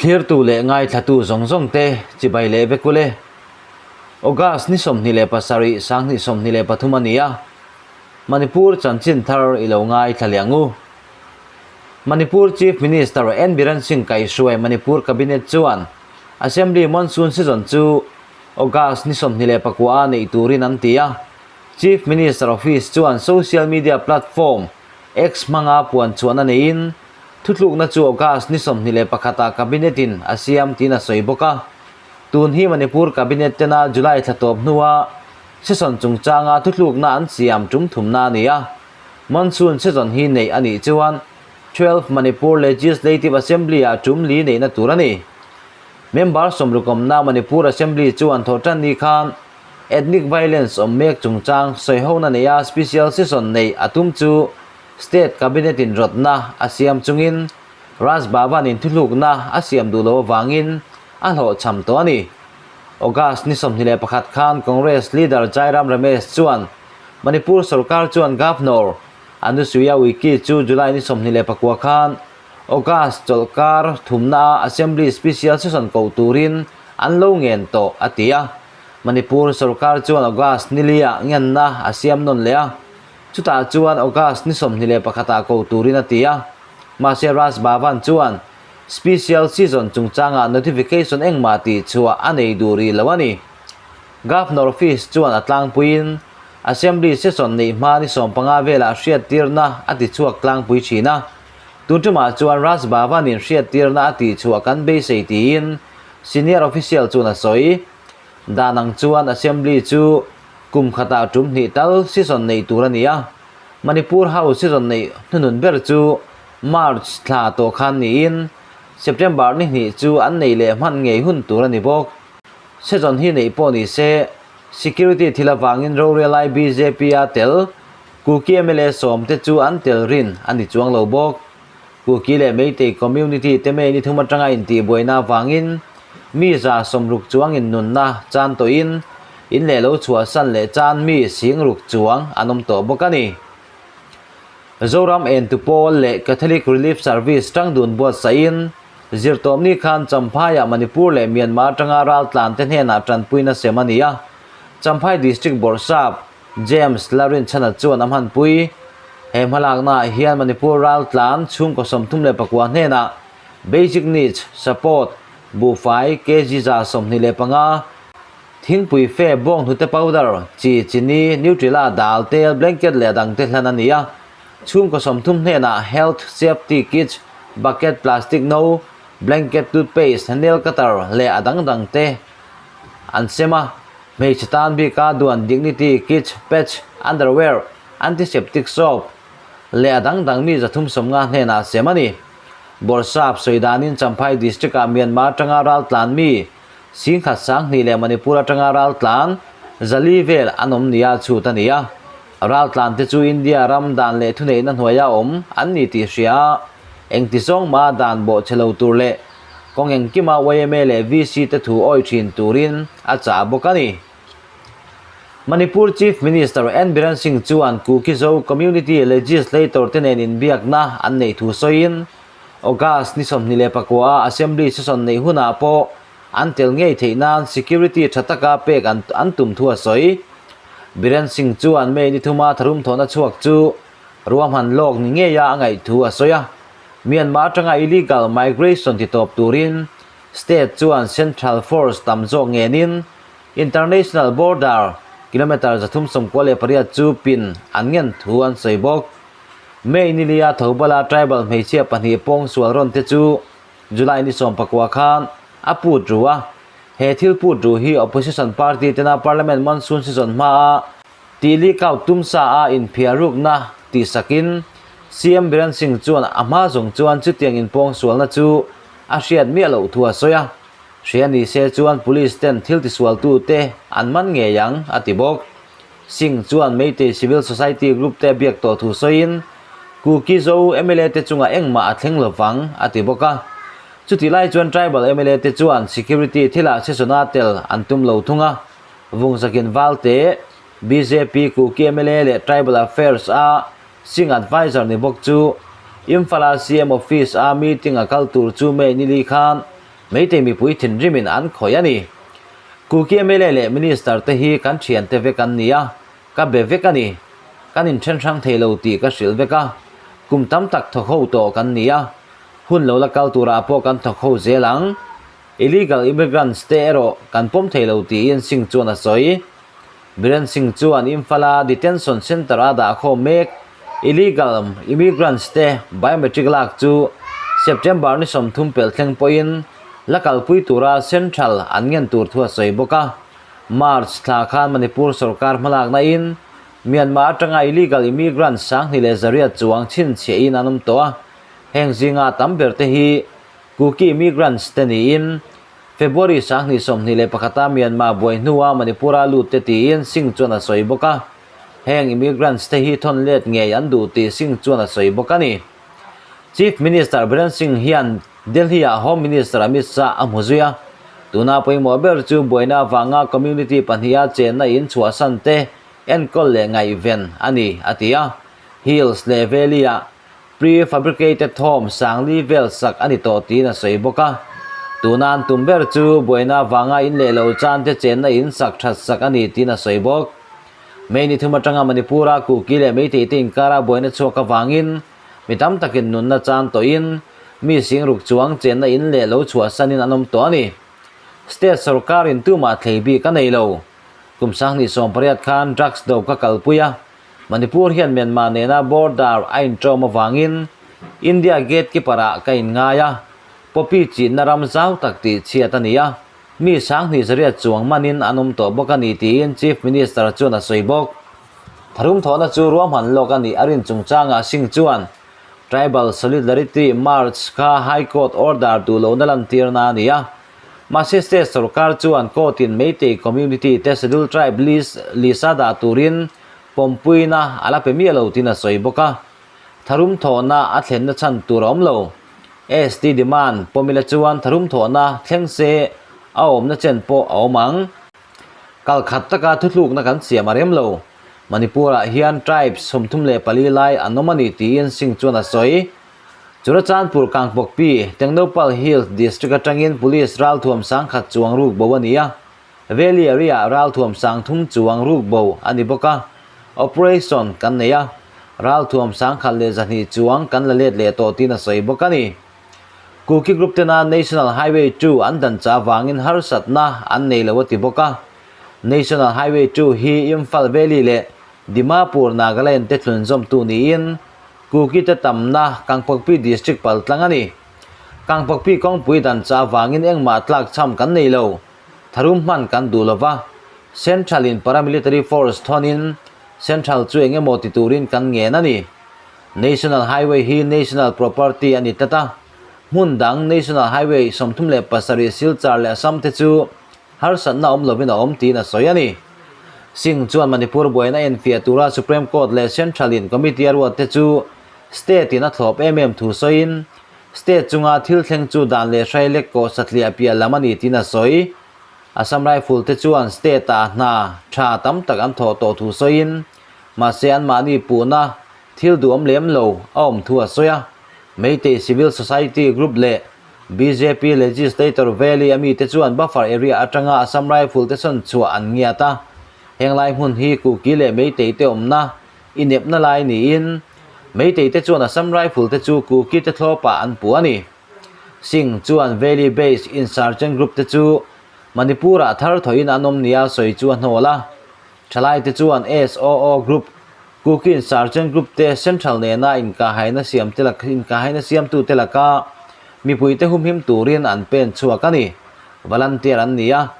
Thlirtu leh ngaithlatu zawng zawng te chibai leh vek ule. August ni 27 2023 a ni a, Manipur chanchin thar i lo ngaithla leh ang u. Manipur Chief Minister N Biren Singh kaihhruai Manipur Cabinet chuan Assembly Monsoon Season chu August ni 29 a neih turin an ti a, Chief Minister Office chuan social media platform X hmanga puan chhuahna neiin Thutlukna chu August ni 21 ah Cabinet in a siam tiin a sawi bawk a. Tun hi Manipur Cabinet tena July thla tawp hnua session chungchanga thutlukna an siam tum thumna a ni a. Monsoon session hi neih a nih chuan 12 Manipur Legislative Assembly ah tum li neihna tur a ni. Member sawmrukawmna Manipur Assembly chuan thawhtan ni khan ethnic violence awm mek chungchang sawihona neia special session neih a tum chu State Cabinet in rawtna a siam chungin Raj Bhavan in thuhlukna a siam duh loh avangin a hlawhchham tawh a ni. August ni 21 khan Congress leader Jairam Ramesh chuan Manipur sorkar chuan Governor Anusuiya Uikey chu July ni 29 khan August chawlhkar thumna a Assembly Special Session koh turin an lo ngen tawh a ti a. Manipur sorkar chuan August ni liah ngenna a siam nawn leh a. Chutah chuan August ni 21 ah ko turin a ti a, mahse Raj Bhavan chuan Special Season chungchangah notification engmah tih chhuah a nei duh rih lo a ni. Governor Office chuan a tlangpuiin Assembly Session neih hma ni 15 velah hriattirna a ti chhuak tlangpui thin a, tun tumah chuan Raj Bhavan-in hriattirna a tih chhuah kan beisei tiin Senior Official chuan a sawi. Dan ang chuan Assembly chu Kum khatah tum hnih tal season neih tur a ni a, Manipur House season neih hnunun ber chu March thla tawh khan niin September ni hnih chu an neih leh hman ngei hun tur a ni bawk. Season hi neih pawh ni se, security thil avangin rorel-ai BJP-a tel Kuki mla sawmte chu an tel rin a ni chuang lo bawk. Kuki leh Meitei community te May ni thum atanga intihbuaina avangin mi 160 chuangin nunna chan tawhin in leh lo chhuahsan leh chan mi 60,000 chuang an awm tawh bawk a ni. Zoram Entu Pawl leh Catholic Relief Service tangdun buatsaihin zirtawpni khan Champhaiah Manipur leh Myanmar atanga raltlan te hnenah tanpuina sem a ni a, Champhai District Bawrhsap James Larinchhana chuan a hmanpui. He hmalaknaah hian Manipur raltlan chhungkaw 34 hnenah Basic Needs Support buhfai kg 25, thingpui fe bawnghnute powder, chi, chini, Nutrela, dal, tel, blanket leh a dangte hlan a ni a. Chhungkaw 30 hnenah Health Safety Kits, bucket, plastic no, blanket, toothpaste, nail cutter leh a dang dangte an sem a. Hmeichhe tan bika duan Dignity Kits, Patch, Underwear, Antiseptic Soap leh a dang dang mi 350 hnenah sem a ni. Bawrhsap sawi danin Champhai District-ah Myanmar atanga raltlan mi 10,020 leh Manipur atanga raltlan 400 vel an awm nia chhut a ni a. Raltlan te chu India ram dan leh thuneihna hnuaia awm an ni tih hria a, engti zawng mah dan bawh che lo tur leh kawng engkima yma leh VC te thu awih thin turin a chah bawk a ni. Manipur Chief Minister N Biren Singh chuan Kuki-Zo Community Legislator te nen inbiakna an neih thu sawiin August ni 29 a Assembly session neih hunah pawh an tel ngei theih nan security tha taka pek an tum thu a sawi. Biren Singh chuan May ni thuma tharum thawhna chhuak chu ruahman lawk ni ngeia a ngaih thu a sawi a. Myanmar atanga illegal migration ti tawp turin state chuan central force tam zawk ngenin international border kilometre 398 chu pin an ngen thu an sawi bawk. May ni lia Thoubala tribal hmeichhia pahnih pawng sual rawn te chu July ni 19 khan a put ru a. He thil put ru hi opposition party tena parliament monsoon season hmaa tih leak out tum sa a inphiar rukna tih sakin CM Biren Singh chuan a hma zawng chuan chutiang inpawng sualna chu a hriat miah loh thu a sawi a. Hria ni se chuan police ten thil tisualtu te an man ngei ang a ti bawk. Singh chuan Meitei civil society group te biak tawh thu sawiin Kuki Zo mla te chungah engmah a thleng lovang a ti bawk a. Chutih lai chuan tribal mla te chuan security thilah session-a tel an tum lo thung a. Vungzakin Valte, bjp Kuki mla leh Tribal Affairs a Singh Advisor ni bawk chu Imphal-a CM Office a meeting a kal tur chu May ni li khan. Meitei mipui thinrimin an khawih a ni. Kuki mla leh Minister te hi kan thiante vek an ni a, ka be vek a ni. Kan inthen hrang thei lo tih ka hrilh vek a. Kum tam tak thawk ho tawh kan ni a, hun lo la kal turah pawh kan thawk ho zel ang. Illegal immigrants te erawh kan pawm thei lo tiin Singh chuan a sawi. Biren Singh chuan Imphal-a detention centre-a dah khawm mek illegal immigrants te biometric lak chu September ni 30 pelh thleng pawhin la kalpui tura central an ngen tur thu a sawi bawk a. March thla khan Manipur sorkar hmalakna in Myanmar atanga illegal immigrants 2100 chuang chhinchhiahin an awm tawh a, heng zinga tam ber te hi Kuki immigrants te niin February 2021 a Myanmar buai hnua Manipur-a lut te tiin Singh chuan a sawi bawk a. Heng immigrants te hi thawn let ngei an duh tih Singh chuan a sawi bawk a ni. Chief Minister Biren Singh hian Delhi-ah Home Minister Amit Shah a hmu zui a. Tuna pawimawh ber chu buaina avanga community pahniha chenna in chhuahsan te enkawl leh ngaihven a ni, a ti a. Hills leh Valley-ah Pre-fabricated home sangli vel sak a ni tawh tiin a sawi bawk a. Tuna an tum ber chu buaina avanga in leh lo chan te chenna in sak that sak a ni tiin a sawi bawk. May ni thum atanga Manipur-a Kuki leh Meitei te inkara buaina chhuak avangin mi tam takin nunna chan tawhin mi singruk chuang chenna in leh lo chhuahsanin an awm tawh a ni. State sorkarin tumah thlei bik a nei lo. Kum 2018 khan drugs do ka kalpui a. Manipur hian Myanmar nena border a inṭawm avangin India gatekeeper ah ka inngai a, poppy chinna ram zau tak tih chhiat a ni a, mi 2800 chuang manin an awm tawh bawk a ni tiin Chief Minister chuan a sawi bawk. Tharum thawhna chu ruahman lawk a nih a rin chungchangah Singh chuan Tribal Solidarity March kha High Court order duh lohna lantirna a ni a, mahse state sorkar chuan court-in Meitei community te Scheduled Tribe list list-a dah turin pawmpuina a la pe miah lo tiin a sawi bawk a, tharum thawhna a thlenna chhan tur a awm lo. ST demand pawmila chuan tharum thawhna thleng se a awmna chen pawh a awm ang. Kal khat taka thuthlukna kan siam a rem lo. Manipur-ah hian tribes 34 lai an awm a ni tiin Singh chuan a sawi. Churachandpur Kangpokpi, Tengnoupal Hills district atangin police ralthuam 1000 chuang ruk bo a ni a. Valley area ralthuam 3000 chuang ruk bo a ni bawk a. Operation kan nei a, ralthuam 1100 chuang kan la let leh tawh tiin a sawi bawk a ni. Kuki group tena National Highway 2 an dan cha avangin harsatna an nei lo a ti bawk a. National Highway 2 hi Imphal Valley leh Dimapur Nagaland te thlunzawmtu niin Kuki te tamna Kangpokpi District paltlang a ni. Kangpokpi kawngpui dan cha avangin engmah tlak cham kan nei lo. Tharum hman kan duh lova, Central in paramilitary force thawnin Central chu eng emaw ti turin kan ngen a ni. National Highway hi national property a ni tlat a, hmun dang National Highway 37 Silchar leh Assam te chu harsatna awm lovin a awm tiin a sawi a ni. Singh chuan Manipur buaina enfiah tura Supreme Court leh Central in committee a ruat te chu state in a thlawp em em thu sawiin, State chunga thil thleng chu dan leh hrai lek kawh satliah piah lam a ni tiin a sawi. Assam Rifle te chuan state-ah hna tha tam tak an thawh tawh thu sawiin, mahse anmahni puhna thil duhawm lem lo a awm thu a sawi a. Meitei Civil Society Group leh bjp Legislator Valley a mite chuan buffer area atanga Assam Rifle te sawn chhuah an ngiat a. Heng lai hmun hi Kuki leh Meitei te awmna inepna lai niin Meitei te chuan Assam Rifle te chu Kuki te thlawpah an puh a ni. Singh chuan Valley based insurgent group te chu Manipur-ah thar thawhin an awm nia sawi chu a hnawl a. Thalai te chuan SOO group, Kuki insurgent group te central nena inkahhaina siam te lak inkahhaina siamtu te laka mipui te humhim turin an pen chhuak a ni. Volunteer an ni a,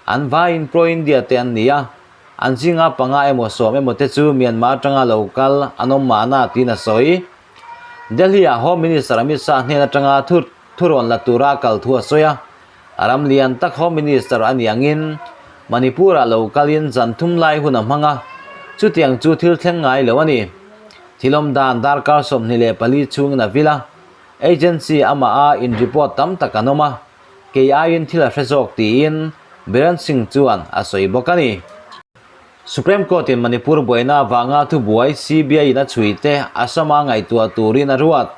an vaiin pro-India te an ni a. An zinga panga emaw 10 emaw te chu Myanmar atanga lo kal an awm mahna tiin a sawi. Delhi-ah Home Minister Amit Shah hnen atanga thu thurawn la tura kal thu a sawi a. A ram lian tak Home Minister a nih angin Manipur-ah lo kalin zan thum lai hun a hmang a, chutiang chu thil thleng ngai lo a ni. Thil awm dan darkar 24 chhungin a vil a, agency amah a in report tam tak an awm a. Kei aiin thil a hre zawk tiin Biren Singh chuan a sawi bawk a ni. Supreme Court in Manipur buaina avanga thubuai CBI in a chhui te Assam-a ngaihtuah turin a ruat.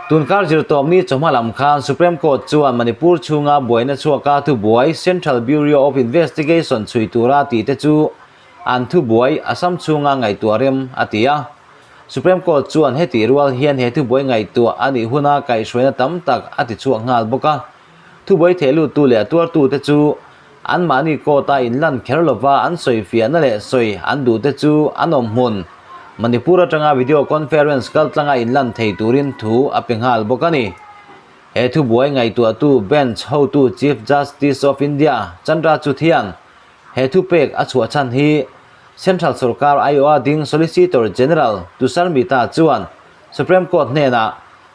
Tunkar zirtawpni chawhma lam khan Supreme Court chuan Manipur chhunga buaina chhuaka thubuai Central Bureau of Investigation chhui tura tihte chu an thubuai Assam chhunga ngaihtuah rem a ti a. Supreme Court chuan hetih rual hian he thubuai ngaihtuah a nih huna kaihhruaina tam tak a ti chhuak nghal bawk a. Thubuai theh luttu leh a tuartute chu Anmahni court-a inlan kher lova an sawi fiahna leh sawi an duhte chu an awm hmun. Manipur atanga video conference kaltlanga inlan thei turin thu a pe nghal bawk a ni. He thubuai ngaihtuahtu bench hotu Chief Justice of India Chandrachud hian he thupek a chhuah chhan hi Central sorkar aiawha ding Solicitor General Tushar Mehta chuan Supreme Court hnenah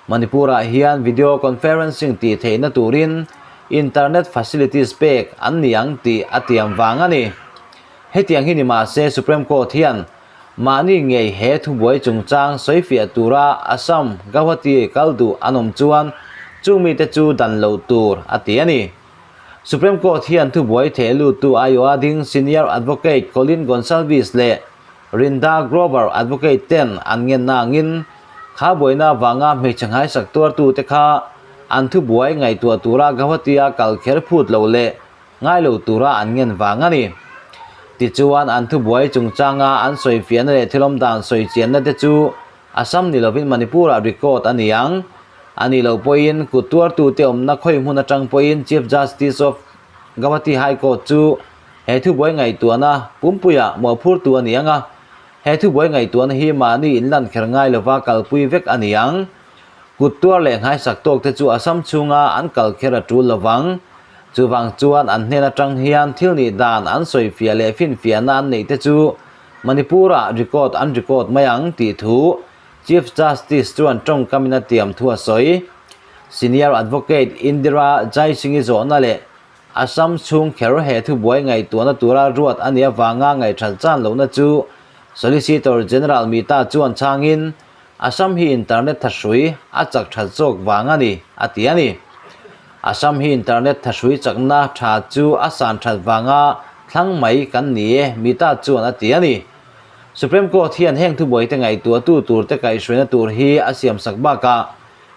Manipur-ah hian video conferencing tih theihna turin internet facilities pek an ni ang tih a tiam vang a ni. Hetiang hi ni mahse Supreme Court hian mahni ngei he thubuai chungchang sawifiah tura Assam Gauhati kal duh an awm chuan chung mite chu dan loh tur a ti a ni. Supreme Court hian thubuai theh luttu aiawha ding Senior Advocate Colin Gonsalves leh Rinda Grover Advocate ten an ngenna angin kha buaina avanga hmeichhe nghaisak tuartute kha an thubuai ngaihtuah tura Gauhati-a kal kher phut lo leh ngai lo tura an ngen vang a ni. Tichuan an thubuai chungchanga an sawifiahna leh thilawm dan sawichianna te chu Assam ni lovin Manipur-ah record a ni ang. A nih loh pawhin kut tuartute awmna khawi hmun atang pawhin Chief Justice of Gauhati High Court chu He thubuai ngaihtuahna pumpuiah mawhphurtu a ni ang a, he thubuai ngaihtuahna hi mahni inlan kher ngai lova kalpui vek a ni ang. Kut tuar leh nghaisak tawk te chu Assam chhunga an kal kher a tul lovang. Chuvang chuan an hnen atang hian thil nih dan an sawifiah leh finfiahna an neih te chu Manipur-ah record an record mai ang tih thu Chief Justice chuan tawngkamin a tiam thu a sawi. Senior Advocate Indira Jaisingh-i zawhna leh Assam chhung kher he thubuai ngaihtuahna tura ruat a nih avanga ngaihṭhat chan lohna chu Solicitor General Mehta chuan chhangin, Assam hi internet thahrui a chak ṭhat zawk vang a ni, a ti a ni. Assam hi internet thahrui chakna ṭha chu a san ṭhat vanga thlang mai kan ni e, Mehta chuan a ti a ni. Supreme Court hian heng thubuaite ngaihtuahtu turte kaihhruaina tur hi a siamsak bakah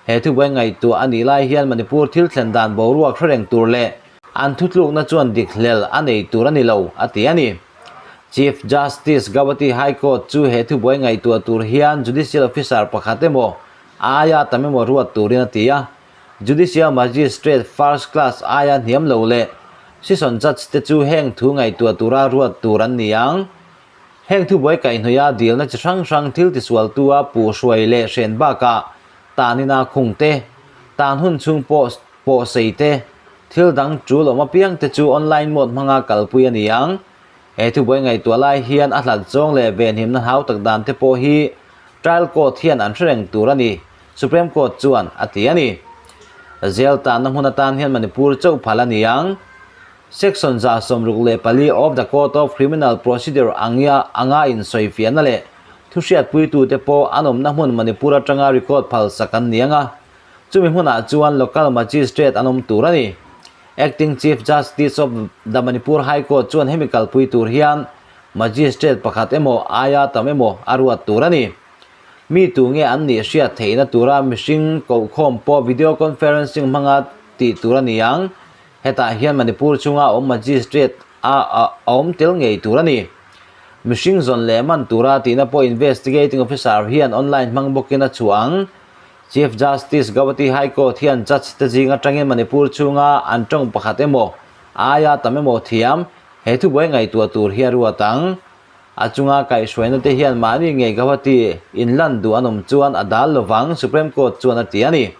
He thubuai ngaihtuah a nih lai hian Manipur thil thlen dan boruak hre reng tur leh an thutlukna chuan dik hlel a nei tur a ni lo, a ti a ni. Chief Justice Gauhati High Court chu he thubuai ngaihtuah tur hian Judicial Officer pakhat emaw a aia tam emaw ruat turin a ti a. Judicial Magistrate First Class aia hniam lo leh Session Judge te chu heng thu ngaihtuah tura ruat tur an ni ang. Heng thubuai kaihhnawih a dilna chi hrang hrang thil tisualtu a puh hruai leh hren bakah tanina khung te, tan hun chhung pawh pawh sei te, thil dang tul awm apiang te chu online mode hmanga kalpui a ni ang. He thubuai ngaihtuah lai hian a hlat zawng leh venhimna hau tak dan te pawh hi Trial Court hian an hre reng tur a ni, Supreme Court chuan a ti a ni. Jail tanna hmun atan hian Manipur chauh phal a ni ang. Section 164 of the Code of Criminal Procedure angia anga insawifiahna leh thuhriatpuitute pawh an awmna hmun Manipur atanga record phalsak an ni ang a, chumi hmunah chuan Local Magistrate an awm tur a ni. Acting Chief Justice of the Manipur High Court chuan hemi kalpui tur hian Magistrate pakhat emaw aia tam emaw a ruat tur a ni. Mi tu nge an nih hriat theihna tura mihring kohkhawm pawh video conferencing hmanga tih tur a ni ang. Hetah hian Manipur chunga awm Magistrate a a awm tel ngei tur a ni. Mihring zawn leh man tura tihna pawh Investigating Officer hian online hmang bawkin a chhuah ang. Chief Justice Gauhati High Court hian Judge te zing atangin Manipur chunga an tawng pakhat emaw, aia tam emaw thiam, he thubuai ngaihtuah tur hi a ruat ang. A chunga kaihhruaina te hian mahni ngei Gauhati inlan duh an awm chuan a dal lovang, Supreme Court chuan a ti a ni.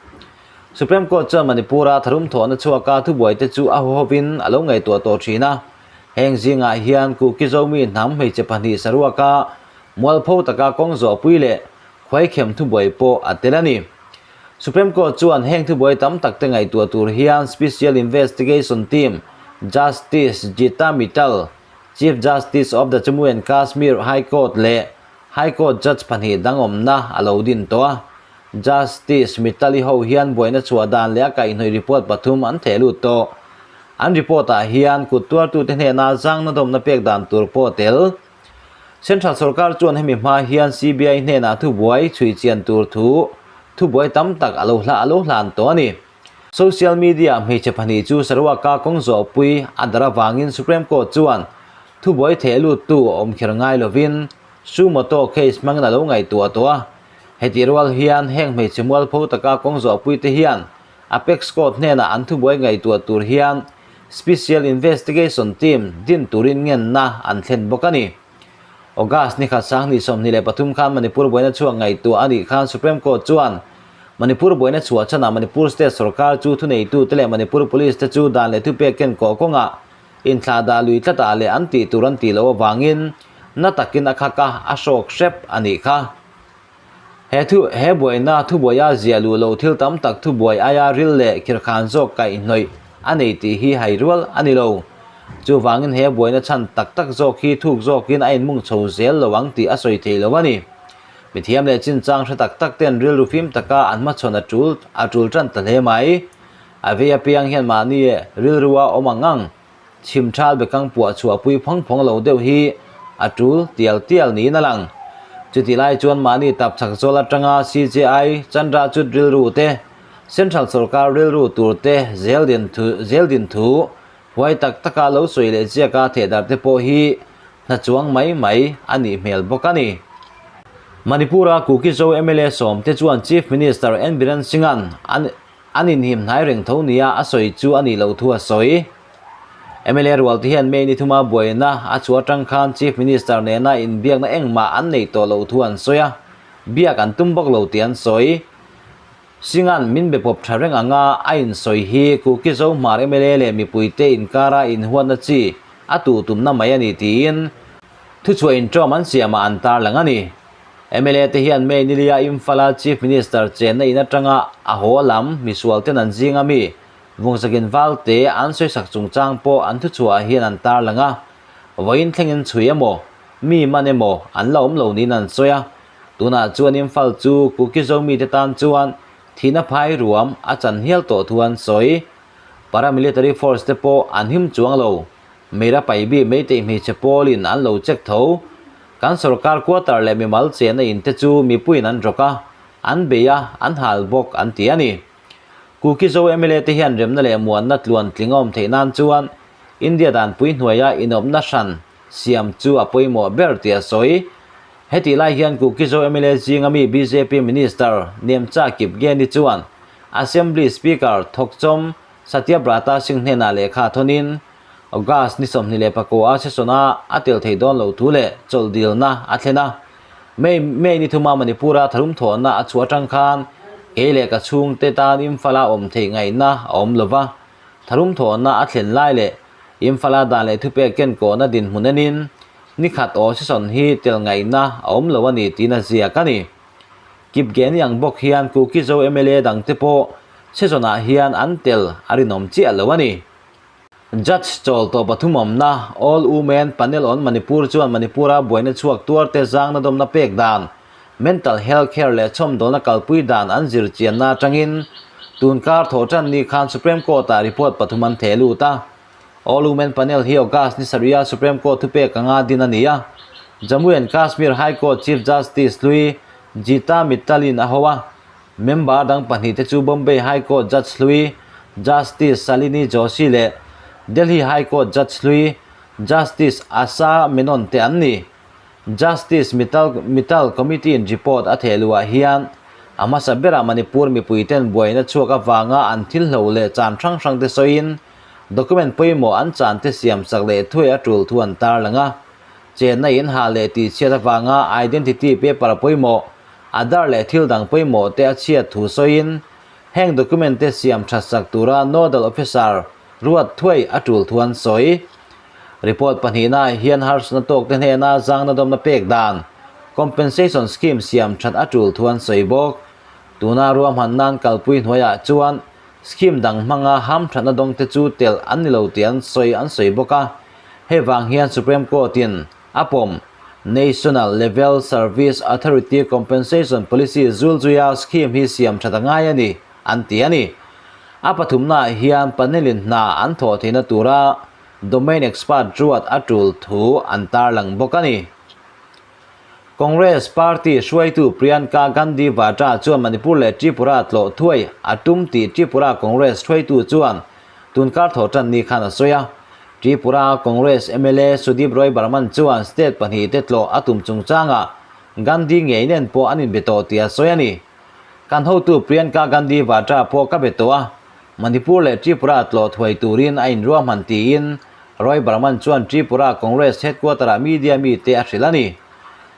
Supreme Court chuan Manipur-a tharum thawhna chhuaka thubuaite chu a huhovin a lo ngaihtuah tawh thin a. Heng zingah hian Kuki Zomi hnam hmeichhe pahnih saruaka mualpho taka kawng zawhpui leh khuaikhem thubuai pawh a tel a ni. Supreme Court chuan heng thubuai tam takte ngaihtuah tur hian Special Investigation Team Justice Gita Mittal, Chief Justice of the Jammu and Kashmir High Court leh High Court Judge pahnih dang awmna a lo din tawh a. Justice Mitali ho hian buaina chhuah dan leh a kaihhnawih report pathum an theh lut tawh. An report ah hian kut tuartute hnena zangna dawmna pek dan tur pawh a tel. Central sorkar chuan hemi hma hian CBI hnenah thubuai chhui chian tur thu thubuai tam tak a lo hla a lo hlan tawh a ni. Social media hmeichhe pahnih chu Sarawak-a kawng zawhpui a dar avangin Supreme Court chuan thubuai theh luttu awm kher ngai lovin suo-moto case hmangin a lo ngaihtuah tawh a. Hetih rual hian heng hmeichhe mualpho taka kawng zawhpui te hian Apex Court hnenah an thubuai ngaihtuah tur hian Special Investigation Team din turin ngenna an thlen bawk a ni. August ni khat 2023 khan Manipur buaina chhuak ngaihtuah a nih khan Supreme Court chuan Manipur buaina chhuah chhanah Manipur State sorkar chu thuneitute leh Manipur Police te chu dan leh thupek ken kawh kawngah inthlah dah lui tlatah leh an tih tur an tih loh avangin na takin a khak a, a hrawk hrep a nih kha. He thu, he buaina thubuaia ziah luh loh thil tam tak thubuai aia ril leh khirkhan zawk kaihhnawih a nei tih hi hai rual a ni lo. Chuvangin he buaina chhan tak tak zawk hi thuk zawkin a inmung chho zel lo ang tih a sawi thei lo a ni. Mithiam leh chinchang hre tak tak ten rilru fim taka an hmachhawn a tul a tul tan ta hle mai. A vei apiang hian mahni rilrua awm ang ang. Chhim thal bekang puah chhuah pui phawng phawng lo deuh hi a tul tial tial niin a lang. Chutih lai chuan mahni tap chak zawl atanga CJI Chandra chut rilru te, Central sorkar rilru tur te zel din thu zel din thu huai tak taka lo sawi leh chiaka thehdar te pawh hi hna chuang mai mai a nih hmel bawk a ni. Manipur-a Kuki-Zo mla sawmte chuan Chief Minister N Biren Singh-a'n an An inhim hnai reng tho nia a sawi chu a nih loh thu a sawi. Mla rual te hian May ni thuma buaina a chhuah atang khan Chief Minister nena inbiakna engmah an nei tawh loh thu an sawi a, biak an tum bawk lo tih an sawi. Singh-a'n min be pawp tha reng anga a insawi hi Kuki Zohmar mla leh mipuite inkara inhuatna chi a tuh tumna mai a ni tiin thuchhuah inṭawm an siamah an tarlang a ni. Mla te hian May nilia Imphal-a Chief Minister chenna in atanga a haw lam misual ten an zing a mi Vungsakin Valte an sawisak chungchang pawh an thuchhuah ah hian an tarlang a, vawiin thlengin chhui emaw, mi man emaw an la awm lo niin an sawi a. Tunah chuan Imphal chu Kuki Zomi te tan chuan thihna phai ruam a chan hial tawh thu an sawi. Paramilitary force te pawh an him chuang lo. Meira Paibi Meitei hmeichhe pawlin an lo check tho. Kan sorkar quarter leh mimal chenna in te chu mipuiin an rawk a, an bei a, an hal bawk an ti a ni. Kuki Zo mla te hian remna leh muanna tluan tling a awm theih nan chuan India danpui hnuaia inawpna hran siam chu a pawimawh ber tih a sawi. Hetih lai hian Kuki Zo mla zinga mi bjp Minister Nemcha Kipgeni chuan Assembly Speaker Thokchawm Satyabrata Singh hnenah lehkha thawnin August ni 24 a session-a a tel thei dawn lo thu leh chawlh dilna a thlen a. May May ni thuma Manipur-a tharum thawhna a chhuah atang khan kei leh ka chhungte tan Imphal-a awm theih ngaihna a awm lo va. Tharum thawhna a thlen lai leh Imphal-a dan leh thupek kenkawhna dinhmun enin ni khat aw session hi tel ngaihna a awm lo a ni tiin a ziak a ni. Kipgeni ang bawk hian Kuki Zo mla dangte pawh session-ah hian an tel a rinawm chiah lo a ni. Judge chawl tawh pathum awmna All Women Panel on Manipur chuan Manipur-a buaina chhuak tuarte zangna dawmna pek dan, mental health care leh chhawmdawlna kalpui dan an zir chianna atangin tun kar thawh tan ni khan Supreme Court-ah report pathum an theh lut a. All Women Panel hi August ni sarih-a Supreme Court thupek anga din a ni a. Jammu and Kashmir High Court Chief Justice hlui Geeta Mittal-in a ho a. Member dang pahnihte chu Bombay High Court Judge hlui Justice Shalini Joshi leh Delhi High Court Judge hlui Justice Asha Menon te an ni. Justice Mittal Mittal Committee-in report a theh luhah hian a hmasa berah Manipur mipuiten buaina chhuak avanga an thil hlo leh chan hrang hrangte sawiin document pawimawh an chante siamsak leh thuai a tul thu an tarlang a. Chenna in ha leh tihchhiat avanga identity paper pawimawh Aadhaar leh thil dang pawimawh te a chhiat thu sawiin heng document te siam that sak tura Nodal Officer ruat thuai a tul thu an sawi. Report pahnihna hian harsatna tawk te hnena zangna dawmna pek dan, compensation scheme siam that a tul thu an sawi bawk. Tuna ruahman nan kalpui hnuaiah chuan scheme dang hmanga hamthatna dawng te chu telh an ni lo tih an sawi an sawi bawk a. Hei vang hian Supreme Court in A pawm, National Level Service Authority Compensation Policy zulzuia scheme hi siam that a ngai a ni, an ti a ni. A pathumnaah hian panel-in hna an thawh theihna tura domain expert ruat a tul thu an tarlang bawk a ni. Congress party hruaitu Priyanka Gandhi Vadra chuan Manipur leh Tripura tlawh thuai a tum tih Tripura Congress hruaitu chuan tunkar thawh tan ni khan a sawi a. Tripura Congress mla Sudip Roy Barman chuan state pahnihte tlawh a tum chungchangah Gandhi ngei nen pawh an inbe tawh tih a sawi a ni. Kan hotu Priyanka Gandhi Vadra pawh ka be tawh a, Manipur leh Tripura tlawh thuai turin a inruahman tiin Roy Barman chuan Tripura Congress headquarter-ah media mite a hrilh a ni.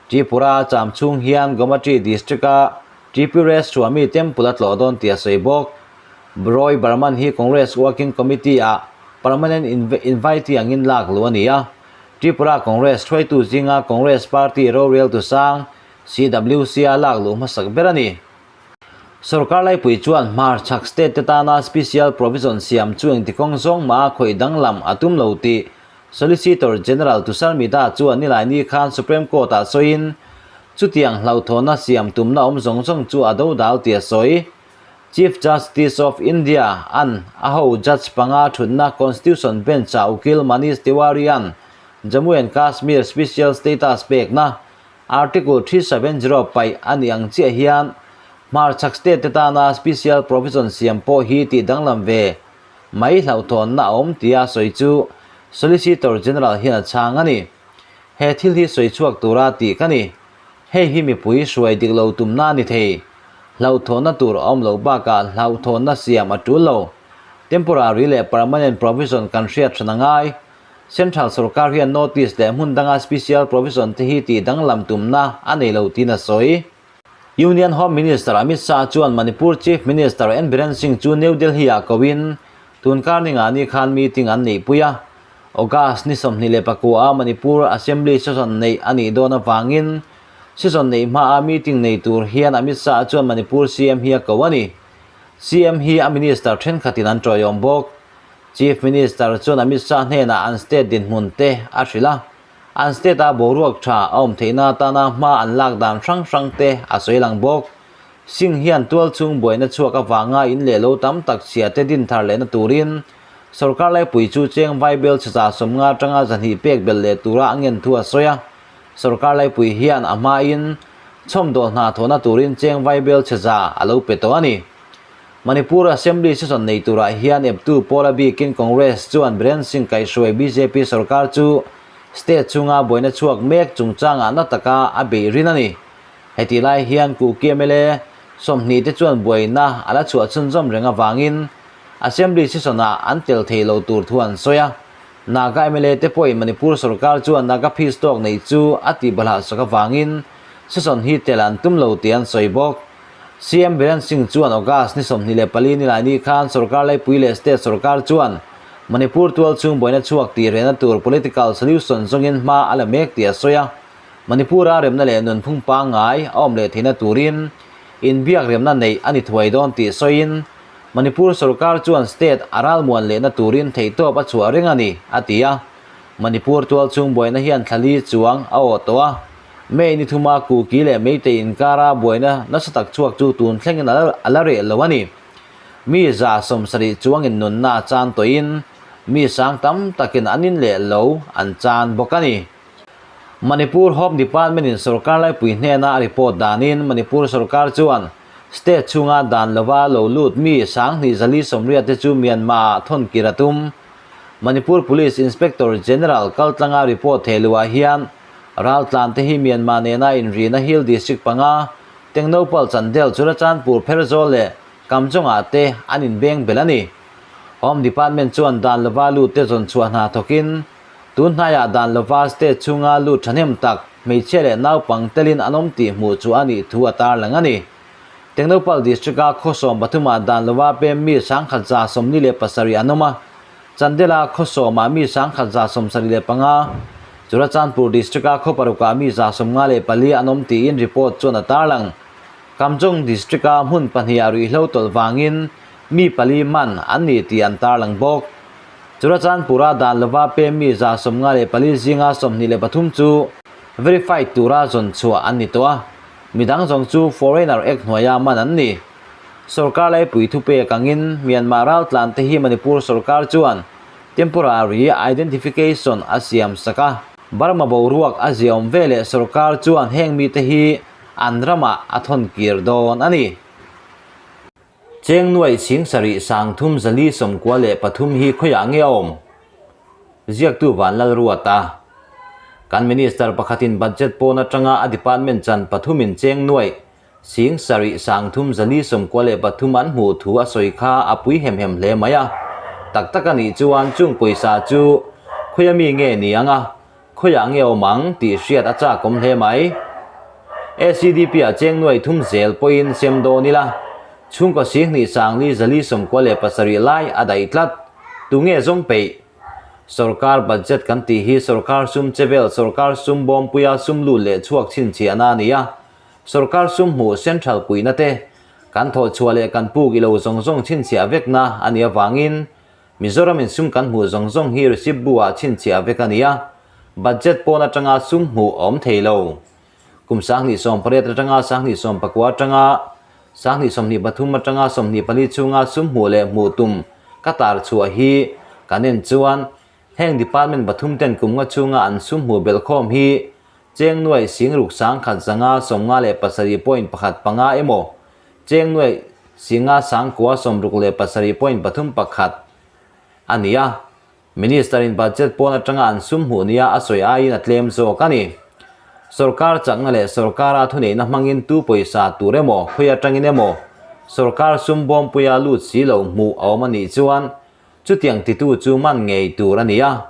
Tripura cham chhung hian Gomati district-a Tripureshwami Temple a tlawh dawn tih a sawi bawk. Roy Barman hi Congress Working Committee-ah permanent invitee angin lak luh a ni a. Tripura Congress hruaitu zinga Congress party roreltu sang CWC-a lak luh hmasak ber a ni. Sorkar laipui chuan hmarchhak state te tana special provision siam chu engti kawng zawng mah a khawih danglam a tum lo tih Solicitor General Tushar Mehta chuan nilaini khan Supreme Court-ah sawiin chutiang hlauhthawnna siam tumna awm zawng zawng chu a dodal tih a sawi. Chief Justice of India an a ho judge panga thutna Constitution Bench-ah Ukil Manish Tiwari-a'n Jammu and Kashmir special status pekna Article 370 paih a nih ang chiah hian hmarchhak state te tana special provision siam pawh hi tih danglam ve mai hlauhthawnna a awm tia sawi chu Solicitor General hian a chhang a ni. He thil hi sawi chhuak tura tih ka ni. Hei hi mipui hruai dik lo tumna a ni thei. Hlauhthawnna tur a awm loh bakah hlauhthawnna siam a tul lo. Temporary leh permanent provision kan hriat hran a ngai. Central sorkar hian notice leh hmun danga special provision te hi tih danglam tumna a nei lo tiin a sawi. Union Home Minister Amit Shah chuan Manipur Chief Minister N Biren Singh chu New Delhi-ah koin tunkar ninga ni khan meeting an neihpui a. August ni 24 a Manipur Assembly session neih a nih dawn avangin session neih hmaa meeting nei tur hian Amit Shah chuan Manipur CM hi a ko a ni. CM hi a minister thenkhatin an tawiawm bawk. Chief Minister chuan Amit Shah hnenah an state dinhmun te a hrilh a, an state-a boruak tha a awm theihna atana hma an lak dan hrang hrang te a sawi lang bawk. Singh hian tualchhung buaina chhuak avanga in leh lo tam tak chhia te din thar lehna turin sorkar laipui chu cheng vaibel chheza 50 atanga 200 pek belh leh tura a ngen thu a sawi a. Sorkar laipui hian a hmain chhawmdawl hna thawhna turin cheng vaibel chheza a lo pe tawh a ni. Manipur Assembly session nei turah hian eptu pawl a bikin Congress chuan Biren Singh kaihhruai bjp sorkar chu state chhunga buaina chhuak mek chungchangah na taka a beih rin a ni. Hetih lai hian Kuki mla 20 te chuan buaina a la chhuah chhunzawm reng avangin Assembly session-ah an tel thei lo tur thu an sawi a. Naga mla te pawhin Manipur sorkar chuan Naga peace talk neih chu a tihbalhah sak avangin session hi tel an tum lo tih an sawi bawk. CM Biren Singh chuan August ni 24 nilaini khan sorkar laipui leh state sorkar chuan Manipur tualchhung buaina chhuak tih rehna tur political solution zawngin hma a la mek tih a sawi a. Manipur-a remna leh nunphung pangngai a awm leh theihna turin inbiak remna neih a ni thuai dawn tih sawiin Manipur sorkar chuan state a ralmuan lehna turin theihtawp a chhuah reng a ni, a ti a. Manipur tualchhung buaina hian thla li chuang a awh tawh a. May ni thuma Kuki leh Meitei inkara buaina nasa tak chhuak chu tun thlengin a la reh lo a ni. Mi 70 chuangin nunna a chan tawhin mi sang tam takin an in leh lo an chan bawk a ni. Manipur Home Department-in sorkar laipui hnena a report danin Manipur sorkar chuan state chhunga dan lova lo lut mi 2480 te chu Myanmar-ah thawn kir a tum. Manipur Police Inspector General kaltlanga report thehluah hian Raltlan te hi Myanmar nena inrina Hill District panga, Tengnoupal Chandel, Churachandpur, Pherzawl leh Kamchawngah te an inbeng belh a ni. Home Department chuan dan lova lut te zawn chhuah hna thawkin tun hnaiah dan lova state chhunga lut thahnem tak hmeichhia leh naupang telin an awm tih hmuh chu a nih thu a tarlang a ni. Tengnoupal District-a khaw 13ah dan lova pem mi 1147 an awm a, Chandela khaw sawmah mi 1175, Churachandpur District-a khaw parukah mi 154 an awm tiin report chuan a tarlang. Kamjong District-a hmun pahniha ruihhlo tawlh vangin mi pali man an ni tih an tarlang bawk. Churachandpur-a dan lova pem mi 54 zinga 23 chu verified tura zawn chhuah an ni tawh a, midang zawng chu Foreigner Act hnuaia man an ni. Sorkar laipui thupek angin Myanmar raltlan te hi Manipur sorkar chuan temporary identification a siam sak a. Burma boruak a ziaawm veleh sorkar chuan heng mite hi an ramah a thawn kir dawn a ni. Cheng nuaih chhing sarih 30 493 hi khawiah nge a awm? Ziaktu Vanlalruata. Kan Minister pakhatin budget pawn atanga a department chan pathumin cheng nuaih Sing sarih 30 493 an hmuh thu a sawi kha a pui hem hem hle mai a. Tak tak a nih chuan chung pawisa chu khawi ami nge ni ang a, khawiah nge awm ang tih hriat a chak awm hle mai. ACDP ah cheng nuai thum zel pawhin sem dawn ila, chhungkaw sing hnih 4 497 lai a daih tlat. Tunge zawng peih? Sorkar budget kan tih hi sorkar sum chevel, sorkar sum bawmpuia sum lut leh chhuak chhinchhiahna a ni a. Sorkar sum hmuh central puihna te kan thawh chhuah leh kan puk ilo zawng zawng chhinchhiah vekna a nih avangin Mizoram in sum kan hmuh zawng zawng hi receipt bu ah chhinchhiah vek a ni a, budget pawn atanga sum hmuh a awm thei lo. Kum 2018 atanga 2019 atanga 2023 atanga 24 chhunga sum hmuh leh hmuh tum ka tar chhuah hi kan en chuan heng department pathum ten kum nga chhunga an sum hmuh belhkhawm hi Cheng nuaih singruk 1000 557 point pakhat panga emaw, cheng nuaih singa sangkua 67 point pathum pakhat a ni a. Minister in budget pawn atanga an sum hmuh nia a sawi aiin a tlem zawk a ni. Sorkar chakna leh sorkara thuneihna hmangin tu pawisa tur emaw, khawi atangin emaw sorkar sum bawmpuia lut si lo hmuh a awm a nih chuan Chutiang titu chu man ngei tur a ni a,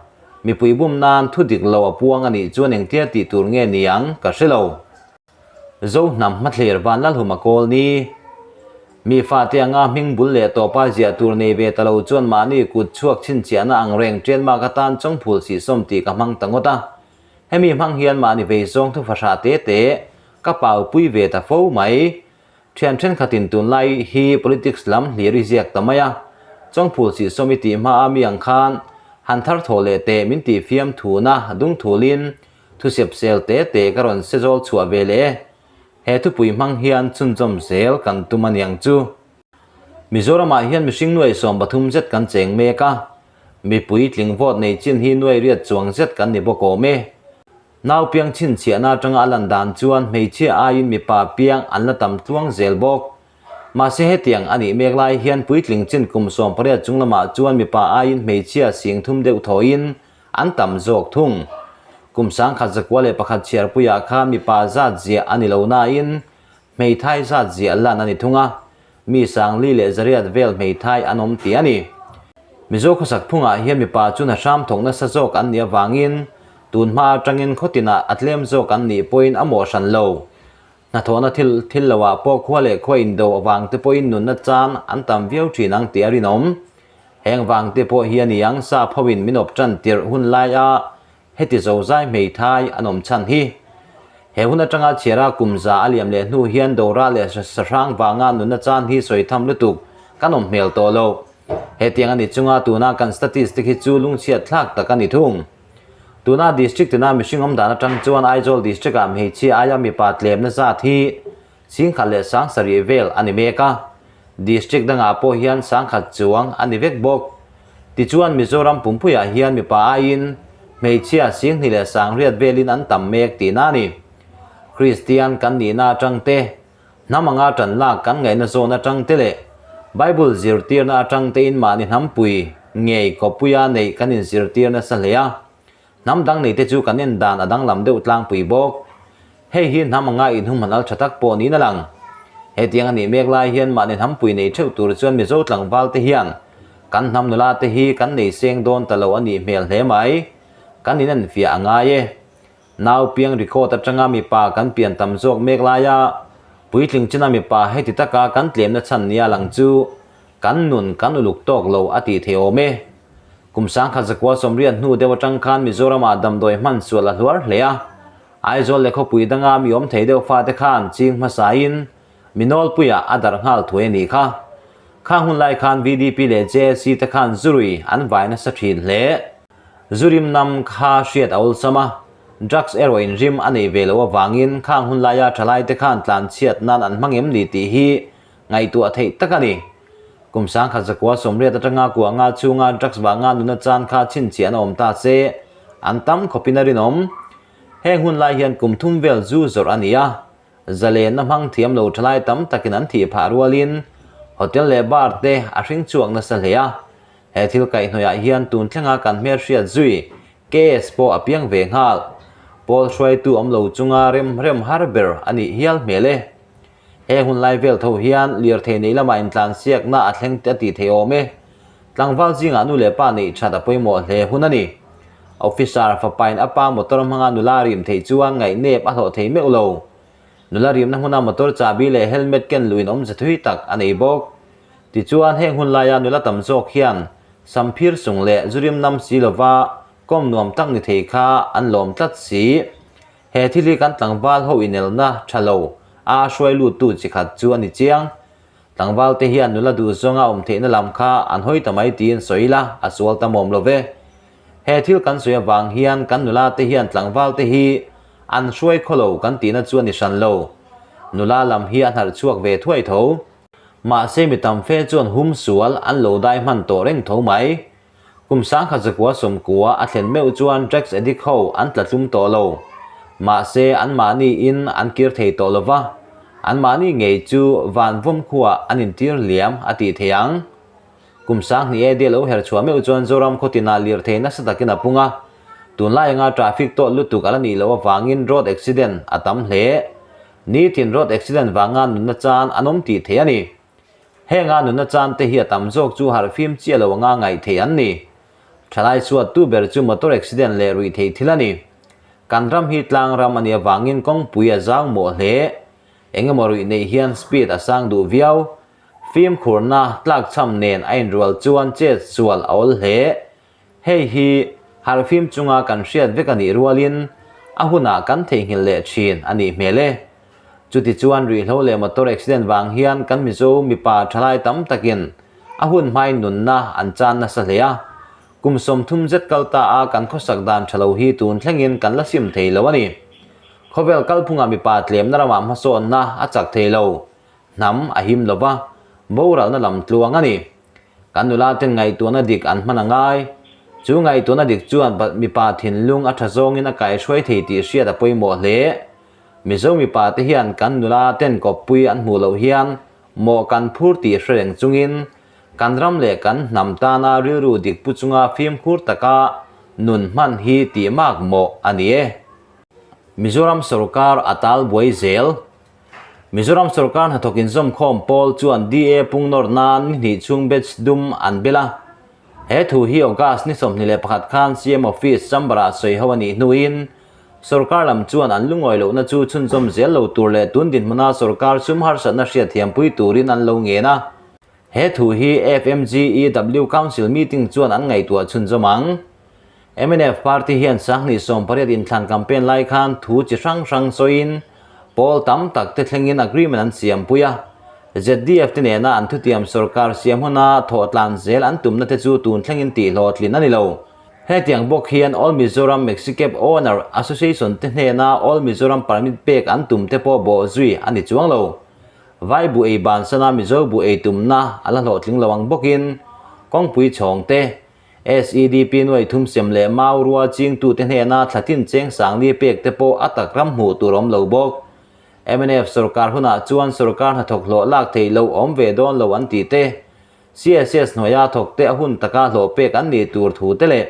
mipui bum nan thu dik lo a puang a nih chuan engtia tih tur nge ni ang ka hre lo. Zo hnam hmathlir Vanlalhuma kawl ni. Mi fate anga hming bul leh tawpa ziah tur nei ve ta lo chuan mahni kut chhuak chhinchhiahna ang reng ṭianmak atan chawngphul sihsawm tih ka hmang ta ngawt a. Hemi hmang hian mahni vei zawng thu fahrah te te ka paupui ve ta fo mai. Thian thenkhatin tunlai hi politics lam hlir i ziak ta mai a, chawngphul sihsawm i tih hma a mi ang khan han thar thaw leh teh min tih fiam thuna dung thulin thusep sel te te ka rawn se zawl chhuah ve leh e. He thupui hmang hian chhunzawm zel kan tum a niang chu. Mizoramah hian mihring nuai 13 zet kan cheng mek a, mipui tling vote nei chin hi nuai riat chuang zet kan ni bawk awm e. Nau piang chhinchhiahna atanga a lan dan chuan hmeichhia aiin mipa piang an la tam tluang zel bawk. Mahse hetiang a nih mek lai hian puitling chin kum 18 chung lamah chuan mipa aiin hmeichhia 30,000 deuh thawiin an tam zawk thung. Kum 1901 chhiarpuiah kha mipa zat ziah a ni lo nain hmeithai zat ziah lan a ni thung a, Mi 4,800 vel hmeithai an awm tih a ni. Mizo khawsak phungah hian mipa chu hna hram thawk nasa zawk an nih avangin tun hma atangin khaw tinah a tlem zawk an nih pawhin a mawh hran lo. Hnathawhna thil thil loah pawh khua leh khua indo avang te pawhin nunna chan an tam viau thin ang tih a rinawm. Heng vang te pawh hi a ni ang sap hoin min awp tan tirh hun laia Heti zozai hmeithai an awm chhan hi. He hun atanga chhiara kum za a liam leh hnu hian Dora leh Sahrang vanga nunna chan hi sawi tham lutuk kan awm hmel tawh lo. Hetiang a ni chunga tuna kan statistic hi chu lungchhiat thlak tak a ni thung. Tuna district tina mihring awm dan atang chuan Aizawl district ah hmeichhia aia mipa tlemna zat hi 17,700 vel a ni mek a, district dangah pawh hian 10,000 chuang a ni vek bawk. Tichuan Mizoram pumpuiah hian mipa aiin hmeichhia 2800 velin an tam mek tihna a ni. Kristian kan nihna atang te, hnam anga tan lak kan ngaihna zawn atang te leh Bible zirtirna atang tein mahni hnampui ngei kawpuia neih kan inzirtir nasa hle a. Hnam dang nei te chu kan en dan a danglam deuh tlangpui bawk. Hei hi hnam anga inhumhan al tha tak pawh niin a lang. Hetiang a nih mek lai hian mahni hnampui nei theuh tur chuan Mizo tlangval te hian kan hnam nula te hi kan nei seng dawn ta lo a nih hmel hle mai. Kan inenfiah a ngai e. Nau piang record atanga mipa kan pian tam zawk mek laia puitling china mipa heti taka kan tlemna chhan nia lang chu kan nun kan uluk tawk lo a tih thei awm e. Kum 1980 hnu deuh atang khan Mizoramah damdawi hman sual a hluar hle a. Aizawl leh khawpui danga mi awm thei deuh fate khan ching hmasain mi nawlpuiah a darh nghal thuai a nih kha. Khang hun lai khan VDP leh JAC te khan zurui an vai nasa thin hle. Zurim nam kha hriat a awlsam a, drugs erawh in rim a nei ve loh avangin khang hun laia thalai te khan tlanchhiat nan an hmang em ni tih hi ngaihtuah theih tak a ni. Kum 1980 atanga kua nga chhunga drugs vanga nuna chan kha chhinchhiah na awm ta se. an tam khawpin a rinawm. Heng hun lai hian kum thum vel zu zawrh a ni a, zalenna hmang thiam lo thalai tam takin an thih phah rualin hotel leh bar te a hring chhuak nasa hle a. He thil kaihhnawihah hian tun thlenga kan hmelhriat zui KS pawh a piang ve nghal. Pawl hruaitu awm lo chunga rem rem har ber a nih hial hmel e. He hun lai vel tho hian lirthei nei lamah intlansiakna a thleng a tih thei awm e. Tlangval zingah nu leh pa neih that a pawimawh hle hun a ni. Officer fapain a pa motor hmanga nula rim theih chuan ngaihnep a hlawh thei meuh lo. Nula rimna hmuna motor chahbi leh helmet ken luin awmze thui tak a nei bawk. Tichuan heng hun laia nula tam zawk hian samphir sung leh zurim nam si lova kawm nuam tak ni thei kha an lawm tlat si. He thil hi kan tlangval ho inelna tha lo a hruai luttu chi khat chu a ni chiang. Tlangval te hian nula duh zawnga awm theihna lam kha an hawi ta mai tiin sawi ila a sual ta mawm lo ve. He thil kan sawi avang hian kan nula te hian tlangval te hi an hruai khaw lo kan tihna chu a ni hran lo. Nula lam hi a hnarh chhuak ve thuai tho. Mahse mi tam fe chuan hum sual an lo dai hman tawh reng tho mai. Kum sangkhat zakua sawmkua a thlen meuh chuan drugs addict ho an tla tlum tawh lo. Mahse anmahni in an kir thei tawh lo va, anmahni ngei chu van vawm khuah an intir liam a tih thei ang. Kum sanghnih AD lo her chhuah meuh chuan Zoram khawtinah lirthei nasa takin a pung a, tunlai anga traffic tawt lutuk a la nih loh avangin road accident a tam hle. Nitin road accident vanga nunna chan an awm tih theih a ni. Henga nunna chan te hi a tam zawk chu harhfim chiah lo anga ngaih theih an ni. Thalai chhuattu ber chu motor accident leh ruih theih thil a ni. Kan ram hi tlang ram a nih avangin kawngpui a zau mawh hle. Engemaw ruih neih hian speed a sang duh viau. Fimkhurna tlakchham nen a inrual chuan chet sual a awl hle. Hei hi harhfim chunga kan hriat vek a nih rualin a hunah kan theihnghilh leh thin a nih hmel e. Chutichuan ruihhlo leh motor accident vang hian kan Mizo mipa thalai tam takin a hun hmain nunna an chan nasa hle a. Kum 30 zet kal ta a kan khawsak dan tha lo hi tun thlengin kan la sim thei lo a ni. Khawvel kalphungah mipa tlemna ramah hmasawnna a chak thei lo, hnam a him lo va, boralna lam tluang a ni. Kan nula ten ngaihtuahna dik an hman a ngai. Chu ngaihtuahna dik chuan mipa thinlung a tha zawngin a kaihruai thei tih hriat a pawimawh hle. Mizo mipa te hian kan nula ten kawppui an hmuh loh hian mawh kan phur tih hre reng chungin kan ram leh kan hnam tana rilru dik pu chunga fimkhur taka nun hman hi tih mak mawh a ni e. Mizoram sorkar a tal buai zel. Mizoram sorkar hnathawk inzawmkhawm pawl chuan DA pung nawr nan ni hnih chhung batch dum an bel a. He thu hi August ni 21 khan CM Office chamber-ah sawi ho a nih hnuin sorkar lam chuan an lungawi lohna chu chhunzawm zel lo tur leh tun dinhmuna sorkar sum harsatna hriatthiampui turin an lo ngen a. He thu hi FMGEW Council meeting chuan an ngaihtuah chhunzawm ang. Mnf party hian 2018 inthlan campaign lai khan thu chi hrang hrang sawiin pawl tam tak te thlengin agreement an siampui a. ZDF te nena an thutiam sorkar siam huna thawhtlan zel an tumna te chu tun thlengin tihhlawhtlin a ni lo. Hetiang bawk hian All Mizoram Maxicab Owner Association te hnena All Mizoram Permit pek an tum te pawh bawhzui a ni chuang lo. Vai bu ei bansana Mizo bu ei tumna a la hlawhtling lo ang bawkin kawngpui chhawng te, SEDP nuai thum sem leh mau rua chingtute hnena thlatin cheng sangli pek te pawh a tak ram hmuh tur awm lo bawk. Mnf sorkar hunah chuan sorkar hnathawk hlawh lak theih loh awm ve dawn lo an tih te, CSS hnuaia thawk te a hun taka hlawh pek an nih tur thu te leh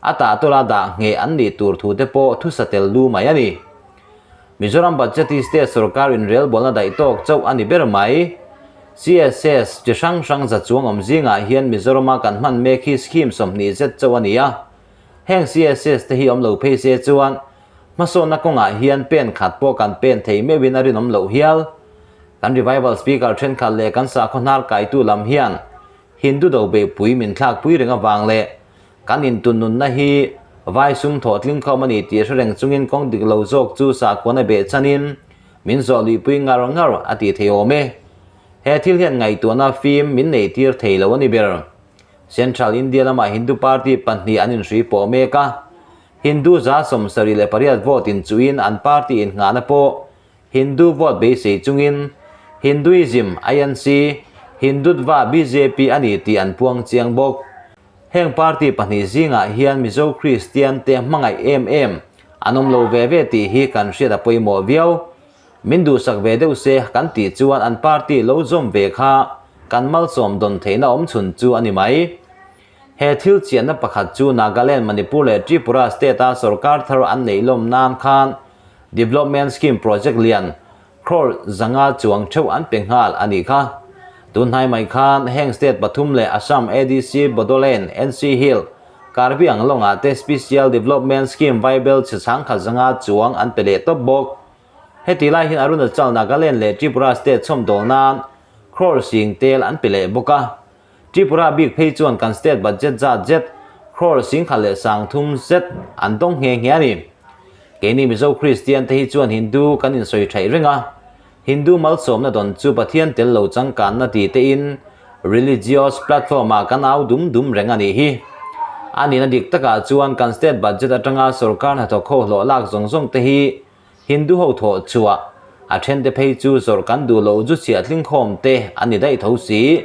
a tah tawla dah ngheh an nih tur thu te pawh thusa tel lu mai a ni. Mizoram budget hi state sorkar inrelbawlna daih tawk chauh a ni ber mai. CSS chi hrang hrang za chuang awm zingah hian Mizorama kan hman mek hi scheme 20 zet chauh a ni a. Heng CSS te hi awm lo phei se chuan hmasawnna kawngah hian pen khat pawh kan pen thei meuhin a rinawm loh hial. Kan revival speaker thenkhat leh kan sakhaw hnar kaitu lam hian Hindu do beihpui min thlakpui reng avang leh Kan intunnunna hi vai sum thawh tling khawm a ni tih hre reng chungin kawng dik lo zawk chu sakhuana beh chanin min zawh luihpui ngar ngar a tih thei awm e. He thil hian ngaihtuahna fim min nei tir thei lo a ni ber. Central India lamah Hindu party pahnih an inhrui pawh mek a, Hindu 78 vote inchuhin an party innghahna pawh Hindu vote beisei chungin Hinduism, INC, Hindutva, bjp a ni tih an puang chiang bawk. Heng party pahnih zingah hian Mizo Kristian te hmangaih em em an awm lo ve ve tih hi kan hriat a pawimawh viau. Min duhsak ve deuh se kan tih chuan an party lo zawm ve kha kan malsawm dawn theihna awmchhun chu a ni mai. He thil chianna pakhat chu Nagaland, Manipur leh Tripura state-a sorkar thar an neih lawm nan khan Development Scheme project lian crore zanga chuang theuh an pe nghal a nih kha. Tun hnai mai khan heng state pathum leh Assam, ADC, Bodoland, NC Hill, Karbi Anglong-ah te Special Development Scheme vaibel chhe chhangkhat zanga chuang an pe leh tawp bawk. Heti lai hian Arunachal, Nagaland leh Tripura state chhawmdawl nan crore sing tel an pe leh bawk a. Tripura bik phei chuan kan state budget zat zet crore singkhat leh sangthum zet an dawng nghe nghe a ni. Keini Mizo Kristian te hi chuan Hindu kan insawi thaih reng a, Hindu malsawmna dawn chu Pathian tel lo changkanna ti tein religious platform ah kan au dum dum reng a nih hi. A nihna dik takah chuan kan state budget atanga sorkar hnathawk ho hlawh lak zawng zawng te hi Hindu ho thawh chhuah a thente phei chu zawrh kan duh loh zu chhiah tlingkhawm te an ni daih tho si.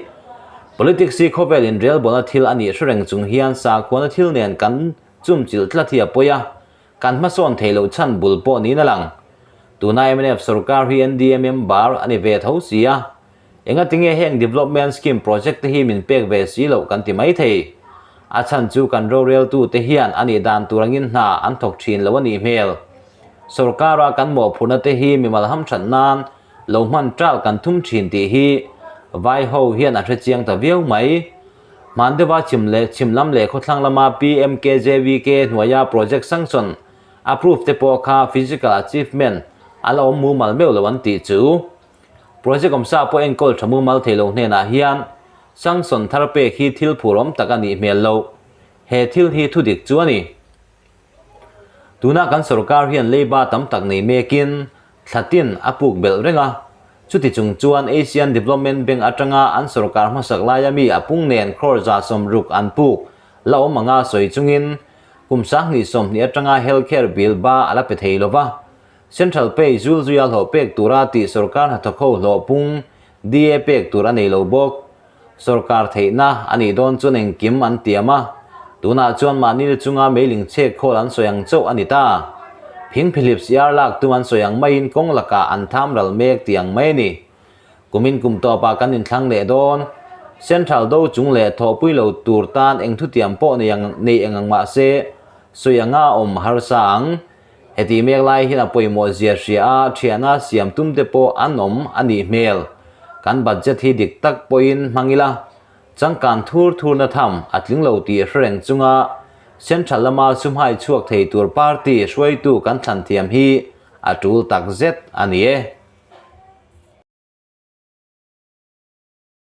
Politics hi khawvel inrelbawlna thil a nih hre reng chung hian sakhuana thil nen kan chumchilh tlat hi a pawi a, kan hmasawn thei loh chhan bul pawh niin a lang. Tuna mnf sorkar hi NDA member a ni ve tho si a, Engatinge heng development scheme project te hi min pek ve si loh kan ti mai thei. A chhan chu kan roreltute hian a nih dan tur angin hna an thawk thin lo a nih hmel. Sorkara kan mawhphurhna te hi mimal hamthat nan lo hman ṭalh kan thum thin tih hi vai ho hian a hrechiang ta viau mai. Hmandeva chhim leh chhim lam leh khawthlang lama PMKJVK hnuaia project sanction approve te pawh kha physical achievement a la awm mumal meuh lo an tih chu. Project awmsa pawh enkawl tha mumal thei lo hnenah hian sanction thar pek hi thil phur awm tak a nih hmel loh. He thil hi thudik chu a ni. Tuna kan sorkar hian leiba tam tak nei mekin thlatin a puk belh reng a, chuti chung chuan Asian Development Bank atanga an sorkar hmasak laia mi a pung nen crore 60 an puk la awm anga sawi chungin kum 2020 atanga healthcare bill ba a la pe thei lova. Central Pay zul zuia hlawh pek tura tih sorkar hnathawk ho hlawh pung DA pek tur a nei lo bawk. Sorkar theihna a nih dawn chuan engkim an tiam a, tunah chuan mahni lu chunga meiling chhek khawl an sawi ang chauh a ni ta. Phingphihlip siar lak tum an sawi ang maiin kawng lakah an tham ral mek tih ang mai a ni. Kumin kum tawpah kan inthlang leh dawn. Central do chung leh thawhpui lo tur tan eng thutiam pawh nei ang nei eng ang mahse sawi anga awm harsa ang. Heti mek lai hian a pawimawh zia hria a, thiana siam tum te pawh an awm a nih hmel. Kan budget hi dik tak pawhin hmang ila, changkan thur thurna tham a tling lo tih hre reng chunga Central lama sumhai chhuak thei tur party hruaitu kan thlan thiam hi a tul tak zet a ni e.